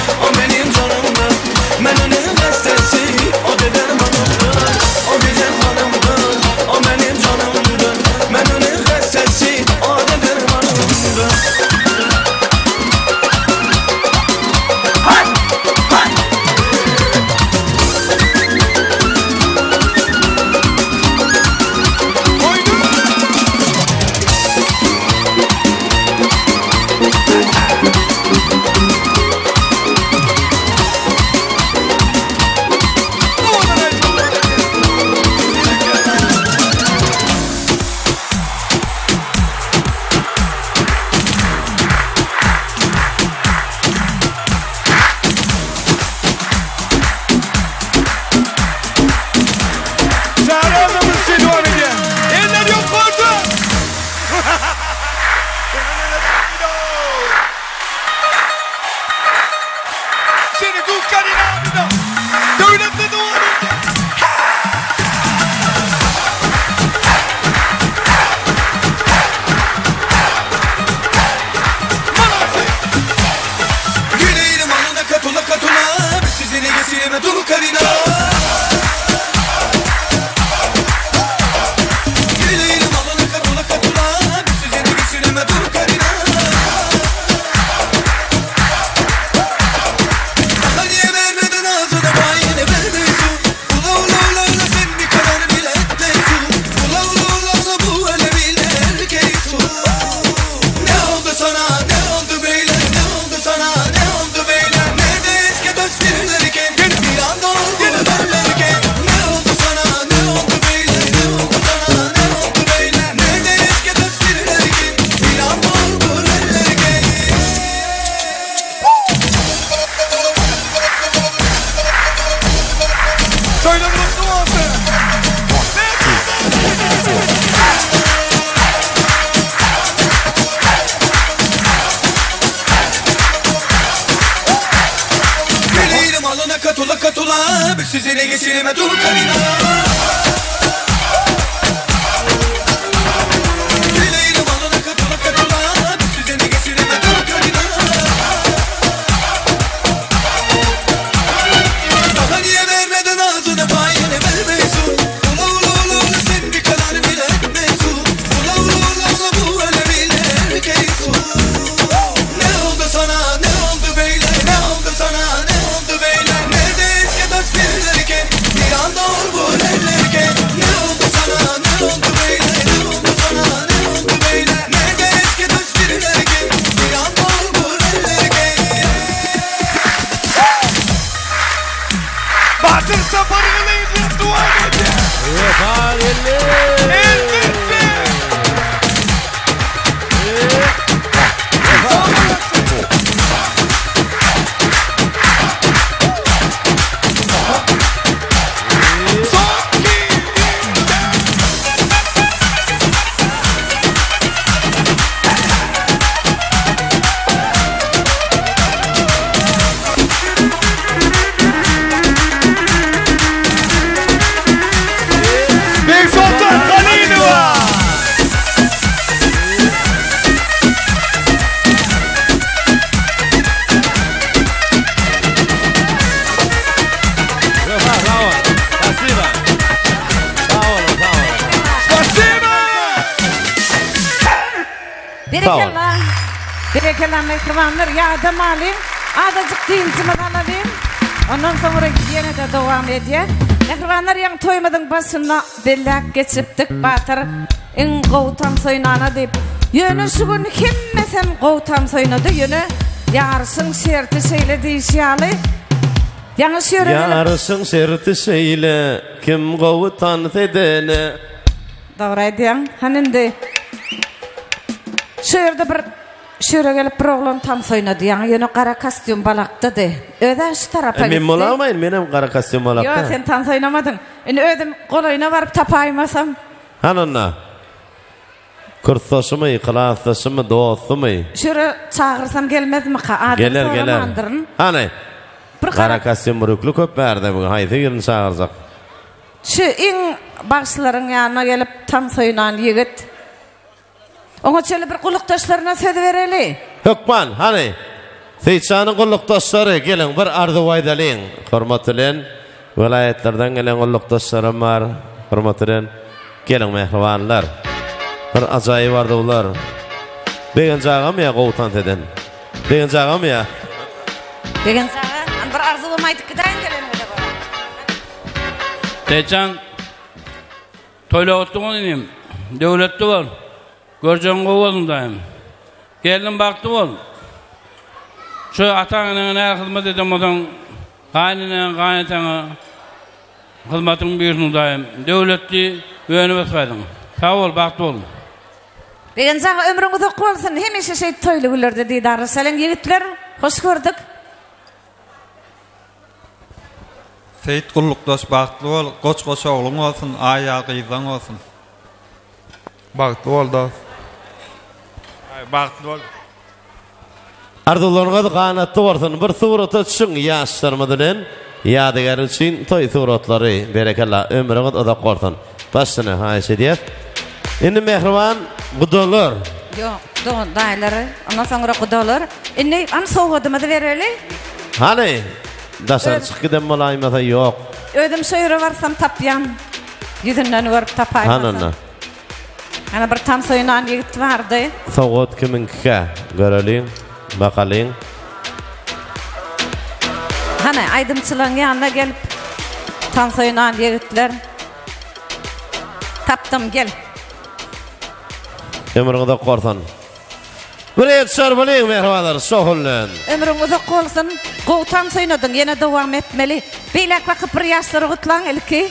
Seni Dukkaninamida. Döwletli dowam edýär. Yüreğim alına katula katula Sizine geçireme dur karina Yüreğim alına katula katula Sizine geçireme dur karina Daha niye vermedin ağzına payını vermiyorsun Ula ula ula ula sen bir karar bile etmiyorsun Ula ula ula ula bu elemiyle erkeksin Ne oldu sana ne oldu böyle ne oldu sana ne oldu böyle Nerede eski dost birilerken bir anda oldu derlerken Ne oldu sana ne oldu böyle ne oldu sana ne oldu böyle Nerede eski dost birilerken bir anda oldu derlerken Söyle mutlu olsun. Yüreğim alına katula katula Sizine geçirime dur karina Yüreğim alına katula katula Sizine geçirime dur karina Daha niye vermedin ağzını payını vermiyorsun Ula ula ula ula sen bir karar bile etmiyorsun Ula ula ula ula bu elemiyle erkeksin Ne oldu sana ne oldu böyle ne oldu sana ne oldu böyle Nerede eski dost birilerken bir anda ol bu ellerken Ne oldu sana ne oldu böyle ne oldu sana ne oldu böyle Nerede eski dost birilerken bir anda ol bu ellerken Batyr Sapargylyjow dowam edýär. Wepa geldi. Elbetde. Begsoltan Halilowa. Wepa sag bol. Spasiba. Sag boluň, sag boluň. Spasiba. Berekella. Berekella mähribanlar, ýadamalyň, azajyk dynjymyzy alalyň. Ondan soňra ýene-de dowam edýäs. Mähribanlar, ýaňy toýumyzyň başynda belläp geçipdik, Batyr iň gowy tans oýnana diýip. Ýöne şu gün hemmesem gowy tans oýnady, ýöne ýaryşyň şerti şeýle diýişi ýaly, ýaňy şu ýere gelip. Ýaryşyň şerti şeýle, kim gowy tans edene. Dogry aýdýaň. Hany indi şu ýerde bir şu ýere gelip bir oglan tans oýnady ýaňy ýöne gara kostýum balakdady. Özä şu tarapa E, men gitdi. bolamaýyn, menem gara kostýum balakda. Ýok, sen tans oýnamadyň. Indi özüm golaýyna baryp tapaýmasam. Hany onda? Kursdaşymy, klasdaşymy, dostumy? Şu ýere çagyrsam gelmezmika? Adyny Geler, geler. soramandyryn. Hany? Bir Gara gara kostýum mürükli köp bärde bugün. Haýsy birini çagyrjak? Şu iň bagşylaryň ýanyna gelip tans oýnan ýigit. Oňa çenli bir gullukdaşlaryna söz bereli. Hökman, hany, Seýitjanyň gullukdaşlary, geliň, bir arzuw aýdalyň. Hormat bilen, welaýatlardan gelen gullukdaşlarym bar. Hormat bilen, geliň, mähribanlar. Bir ajaýyp arzuwlar. Begenç agamy ýa gowy tans eden? Begenç agamy ýa? Begenç aga, hany bir arzuwam aýdyp gidäýiň geleniňize görä. Seýitjan, toýla gutly bol inim. Döwletli bol. Görjegiň gowy bolsun daýym. Gelniň bagtly bol. Şu ataň-eneňe nähili hyzmat eden bolsaň, gaýyneneňe, gaýynataňa hyzmatyň buýursun daýym. Döwletli önüp ösgäýdiň. Sag bol, bagtly bol. Begenç aga ömrüň uzak bolsun, hemişe şeýdip toýly günlerde didarlaşalyň ýigitler, hoş gördük. Seýit gullukdaş bagtly bol goç goç ogluň bolsun aý ýaly gyzlaň bolsun. Bagtly bol dos. Bagtly bol. Arzuwlaryňyz ganatly bolsun. Bir surata düşüň ýaşlarymyz bilen ýadygärlik üçin toý suratlary. Berekella ömrüňiz uzak bolsun. Başyny haýyş edýäs. Indi mähriban gudalar. Ýok, dogan daýylary, ondan soňra gudalar. Indi hany sowgadymyzy bereli. Hany daşary çykyp giden bolaýmasa ýok. Özüm şo ýere barsam tapýan. Ýüzünden görüp tapaýmasam. Hany onda. Ana bir tans oýnan ýigit bardy. Sowgat kimiňkikä? Göreliň, bakalyň. Hany aýdymçylaryň ýanyna gelip tans oýnan ýigitler. Tapdym gel. Ömrüň uzak bolsun. Bir el çarpalyň mähribanlar şohullen. Ömrüň uzak bolsun. Gowy tans oýnadyň ýene dowam etmeli. Beýläk bakyp bir ýaşlary gutlaň ilki.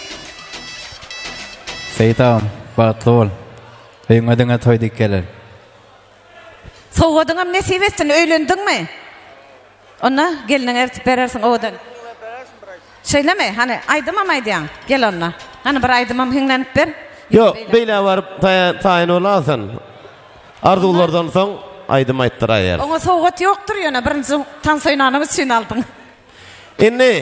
Seýit agam, bagtly bol. Öýüňe diňe toý dik geler. Sowgadyňam nesip etsin, öýlendiňmi? Onda gelniňe eltip berersiň owadan. Şeýlemi? Hany, aýdymam aýdýaň. Gel onda. Hany bir aýdymam hiňlenip ber. Ýok, beýle baryp taýyn bolarsyň. Arzuwlardan soň aýdym aýtdyraýarys. Oňa sowgat ýokdur ýöne birinji tans oýnanyň üçin aldyň. Indi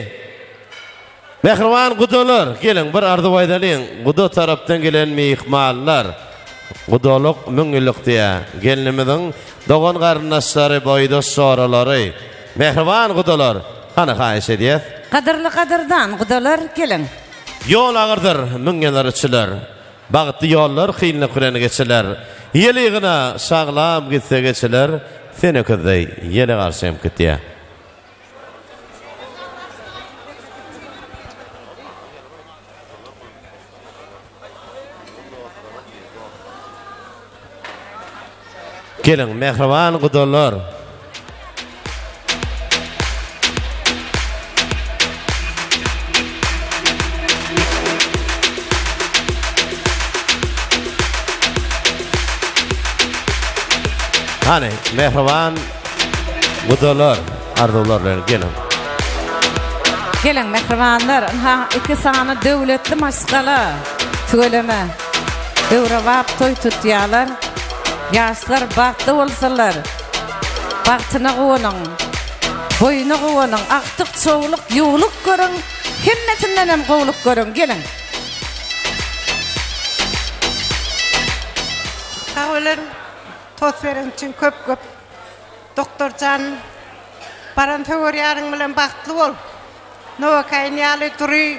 mähriban gudalar, geliň bir arzuw aýdalyň. Guda tarapdan gelen myhmanlar. Gudalyk müňýyllyk diýýär. Gelnimiziň dogan-garyndaşlary, boýdaş joralary. Mähriban gudalar, hany haýyş edýäs. Gadyrly gadyrdan gudalar, geliň. Ýol agyrdyr, müňýyllar içiler. Bagtly ýollar kynlyk bilen geçiler. Ýel ygyna şaglam gitse geçiler, Sen öküzdeý ýele garşy hem gitýä. Geliň, mähriban gudalar! Hany, mähriban gudalar, arzuwlar bilen geliň. Geliň, mähribanlar, ynha iki sany döwletli maşgala tüweleme döwrebap toý tutýarlar. Ýaşlar bagtly bolsunlar. Bagtyna guwanyň, boýuna guwanyň, agtyk, çowluk, ýuwluk görüň, hemmesindenem gowluk görüň. Geliň. Sag boluň tost beren üçin köp köp Doktor jan baran söwer ýaryň bilen bagtly bol. Nowokain ýaly dury,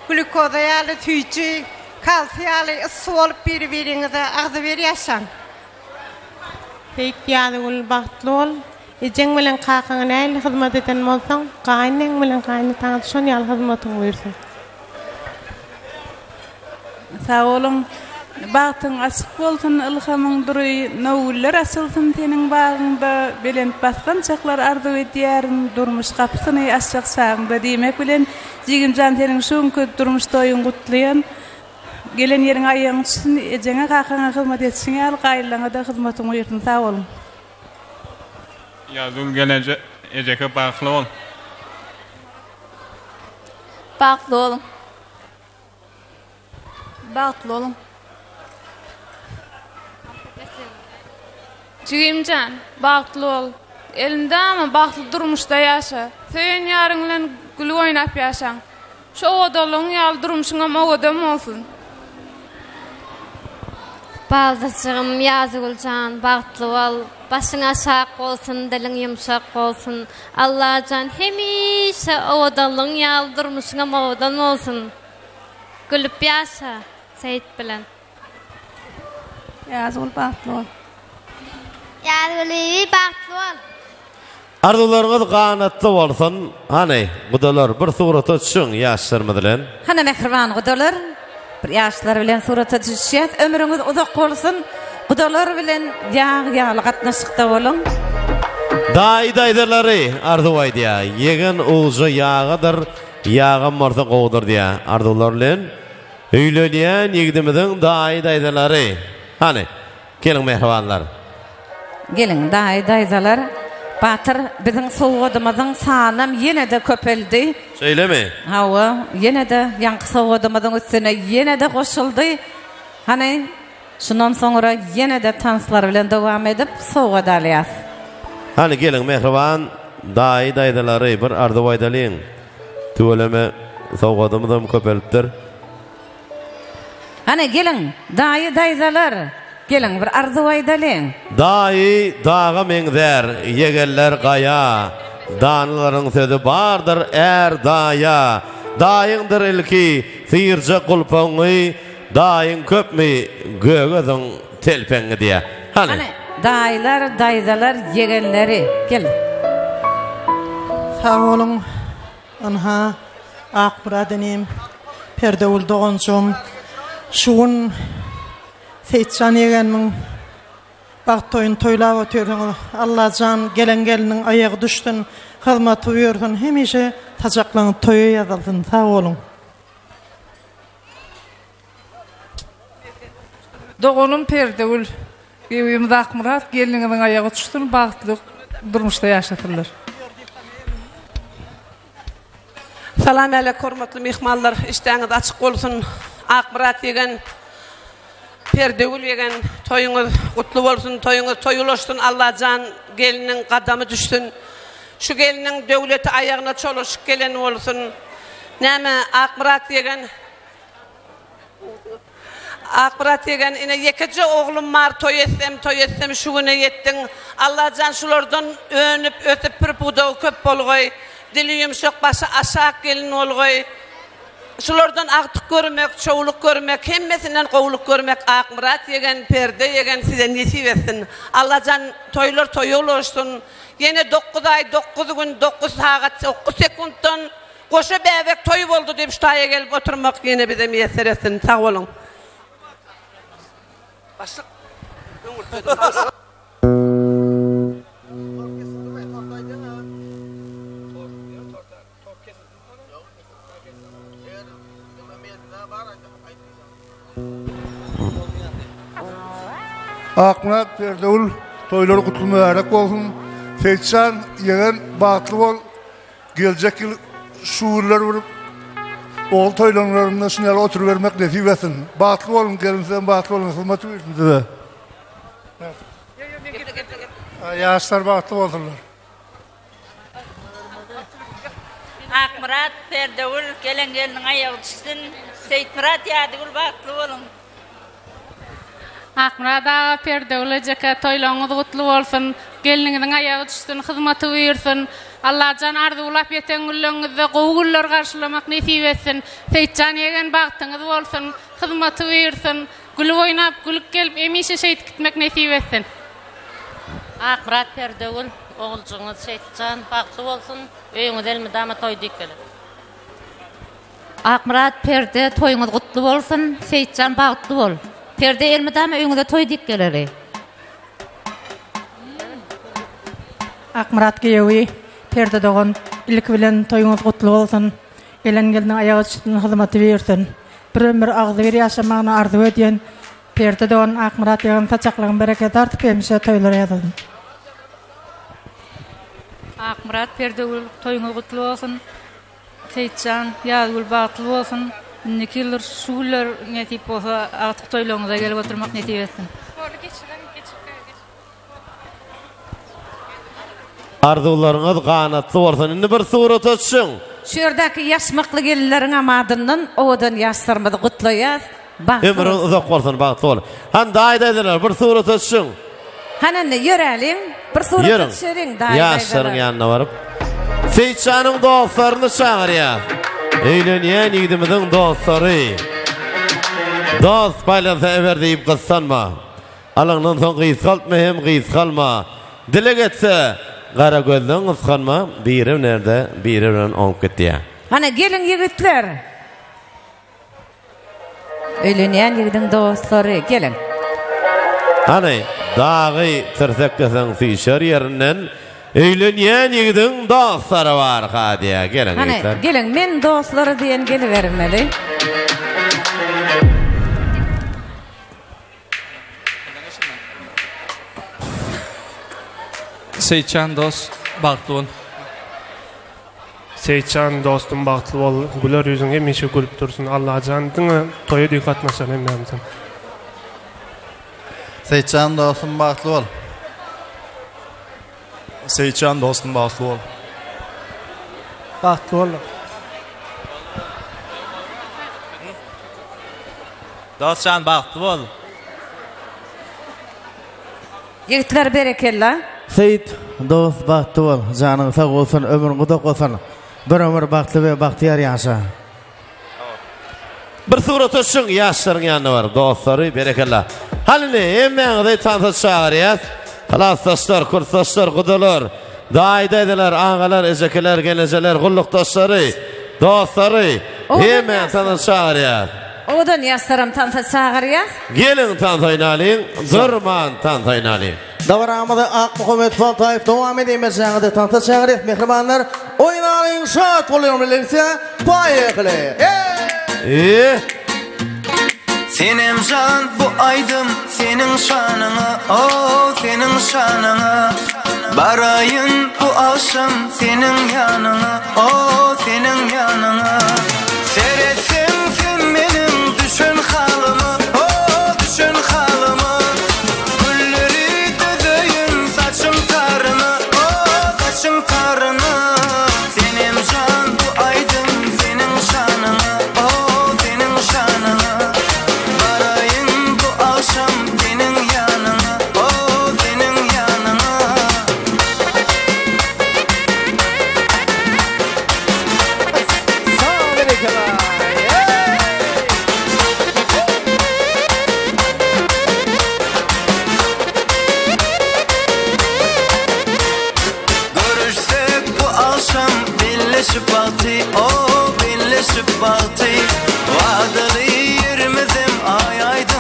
glýukoza ýaly süýji, kalsiý ýaly yssy bolup biri biriňize agzybir ýaşaň. Beýik Ýazgül bagtly bol. Ejeň bilen kakaňa nähili hyzmat eden bolsaň, gaýyneň bilen gaýynataňa-da şon ýaly hyzmatyň buýrsyn. Sag boluň. Bagtyň açyk bolsun, ylhamyň dury, nowgüller açylsyn seniň bagyňda, belent basgançaklar arzuw edýärin, durmuş gapysyny açjak çagyňda diýmek bilen, jigimjan seniň şu günki durmuş toýuňy gutlaýan. Gelen ýeriňe aýagyň düşsün, ejeňe kakaňa hyzmat etişiň ýaly gaýynlaňada hyzmatyň buýursyn sag boluň. Ýazgül geleje ejeke bagtly bol. Bagtly boluň. Bagtly boluň. Jigimjan, bagtly bol. Elmydama bagtly durmuşda ýaşa. Söýen ýaryň bilen gülüp oýnap ýaşaň. Şu owadanlygyň ýaly durmuşyňam owadan bolsun. Baldyzjygym Ýazgül jan bagtly bol başyň aşak bolsun diliň ýumşak bolsun Allajan hemişe owadanlygyň ýaly durmuşyňam owadan bolsun gülüp ýaşa Seýit bilen. Ýazgül bagtly bol. Ýazgül bibi bagtly bol. Arzuwlaryňyz ganatly bolsun. Hany, gudalar, bir surata düşüň ýaşlarymyz bilen. Hany mähriban gudalar, bir ýaşlar bilen surata düşüşýäs. Ömrüňiz uzak bolsun. Gudalar bilen ýag ýaly gatnaşykda boluň. Daýy daýzalary arzuw aýdýar. Ýegen ujy ýagadyr, ýagam bolsa gowudyr diýýär. Arzuwlar bilen öýlenýän ýigdimiziň daýy daýzalary. Hany, Geliň mähribanlar. Geliň daýy daýzalar. Batyr biziň sowgadymyzyň sanam ýene-de köpeldi. Şeýlemi? Hawa, ýene-de ýaňky sowgadymyzyň üstüne ýene-de goşuldy. Hany, şundan soňra ýene-de tanslar bilen dowam edip sowgat alýas. Hany geliň mähriban daýy daýzalary bir arzuw aýdalyň. Tüweleme sowgadymyzam köpelipdir. Hany geliň daýy daýzalar geliň bir arzuw aýdalyň. Daýy daga meňzär, ýegenler gaýa, Danalaryň sözi bardyr är daýa. Daýyňdyr ilki syrjak gulpagyňy, Daýyň köpmi göge zyň telpegiňi diýýär. Hany. Hany daýylar daýzalar ýegenleri gel. Sag boluň. Ynha, Akmyrat inim, Perdegül doganjygym, şu gün Seýitjan ýegenimiň bagt toýuny toýlap otyrsyňyz. Allajan gelen gelniň aýagy düşsün, hyzmaty buýursyn, hemişe saçaklaryňyz toýa ýazylsyn. Sag boluň. Doganym Perdegül, Gewimiz Akmyrat gelniňiziň aýagy uçsun bagtly durmuşda ýaşasynlar. Salam älek hormatly myhmanlar işdäňiz açyk bolsun Akmyrat ýegen Perdegül ýegen toýuňyz gutly bolsun toýuňyz toý ulaşsyn Allajan gelniň gadamy düşsün şu gelniň döwleti aýagyna çolaşyk gelen bolsun näme Akmyrat ýegen Akmyrat ýegen ine ýekeje oglum bar toý etsem toý etsem şu güne ýetdiň Allajan şulardan önüp ösüp pür pudagy köp bolgaý dili ýumşak başy aşak gelin bolgaý şulardan agtyk görmek çowluk görmek hemmesinden gowluk görmek Akmyrat ýegen Perde ýegen size nesip etsin Allajan toýlar toýa ulaşsyn ýene dokguz aý dokguz gün dokguz sagat dokguz sekuntdan Goşa bäbek toý boldy diýip şu taýa gelip oturmak ýene bize miýesser etsin. Sag boluň. Başlyk öňürtmedim. Akmyrat Perdegül toýlary gutly mübärek bolsun. Seýitjan ýegen bagtly bol. Geljek ýyl şu günler bir ogul toýlanlarynda şuny ýaly oturybermek nesip etsin. Bagtly boluň gelin sizem bagtly boluň hyzmat buyursun size. Ýaşlar bagtly bolsunlar. Akmyrat, Perdegül, gelen gelniň aýagy düşsün. Seýitmyrat, Ýadygül bagtly boluň. Akmyrat aga, Perdegül ejeke, toýlaryňyz gutly bolsun. Gelniňiziň aýagy düşsün, hyzmaty buýursyn. Allajan arzuwlap ýeten günleriňizde gowy günler garşylamak nesip etsin. Seýitjan ýegen bagtyňyz bolsun, hyzmaty buýursyn. Gülüp oýnap, gülüp gelip, hemişe şeýdip gitmek nesip etsin. Akmyrat Perdegül oguljygyňyz Şeýtjan bagtly bolsun öýüňiz elmydama toý diýip geler. Akmyrat Perde toýuňyz gutly bolsun Seýitjan bagtly bol Perde elmydama öýüňize toý diýip geleri. Akmyrat giýewi Perde dogan ilki bilen toýuňyz gutly bolsun gelen gelniň aýagy çytsyn hyzmaty buýursyn bir ömür agzybir ýaşamagyny arzuw edýän Perde dogan Akmyrat ýagan saçaklaryň bereketi artyp hemişe toýlara ýazylsyn. Akmyrat Perdegül toýuňyz gutly bolsun. Seýitjan, Ýazgül bagtly bolsun. Indiki ýyldyr şu günler nesip bolsa agtyk toýlaryňyza gelip oturmak nesip etsin. Arzuwlaryňyz ganatly bolsun. Indi bir surata düşüň. Şu ýerdäki ýaşmakly gelinleriňem adyndan owadan ýaşlarymyzy gutlaýas. Bagtly Ömrüň uzak bolsun, bagtly bol. Hany daýy daýzalar bir surata düşüň. Hany indi ýöräliň, bir surata Ýörüň. düşeliň daýy Ýaşlaryň daýzalar. ýanyna baryp. Seýitjanyň dostlaryny çagyrýas. Öýlenýän ýigidimiziň dostlary. Dost paýlansa eber diýip gyssanma. Alaňdan soň gysgaltma hem gysgalma. Dileg etse, gara gözden gysganma, biri nerde, biri bilen oňup gitýär. Hany, geliň ýigitler! Öýlenýän ýigidiň dostlary, geliň! Hany, dagy tirsekleseň süýşer ýerinden, öýlenýän ýigidiň dostlary barka diýýär. Geliň, Hany, ýigitler. geliň, men dostlary diýen gelibermeli. Seýitjan dos bagtly bol. Seýitjan dostum bagtly bol güler ýüzüň hemişe gülüp dursun Allajan diňe toýa düý gatnaşan hemmämiziň. Seýitjan dostum bagtly bol. Seýitjan dostum bagtly bol. Bagtly bollar. Dostjan bagtly bol. Ýigitler berekella. Seýit dost bagtly bol janyň sag bolsun ömrüň uzak bolsun bir ömür bagtly we bagtyýar ýaşa. Bir surata düşüň ýaşlaryň ýanyna baryp dostlary berekella. Hany indi hemmäňizi tansa çagyrýas. Klasdaşlar, kursdaşlar, gudalar, daýy daýzalar, agalar, ejekeler, gelnejeler, gullukdaşlary, dostlary hemmäňizi tansa çagyrýas. Owadan ýaşlaram tansa çagyrýas. Geliň tans oýnalyň, durman tans oýnalyň. Dabaramyzy Akmuhammet Soltaýew dowam edýär. Tansa çagyrýas mähribanlar. Oýnalyň şat boluň birlikde. Poýehli. Eee. Senem jan bu aýdym seniň şanyňa oh seniň şanyňa Baraýyn bu agşam seniň ýanyňa oh seniň ýanyňa Seretseň sen meniň düşen halyma oh düşen halyma Gülleri düzeýin saçyň taryna oh saçyň taryna Senem jan bu aýdym seniň şanyňa oh seniň şanyňa Baraýyn bu agşam seniň ýanyňa oh seniň ýanyňa. Görüşsek bu agşam birleşip bagty oh birleşip bagty Wadaly ýerimizem aý aýdyň.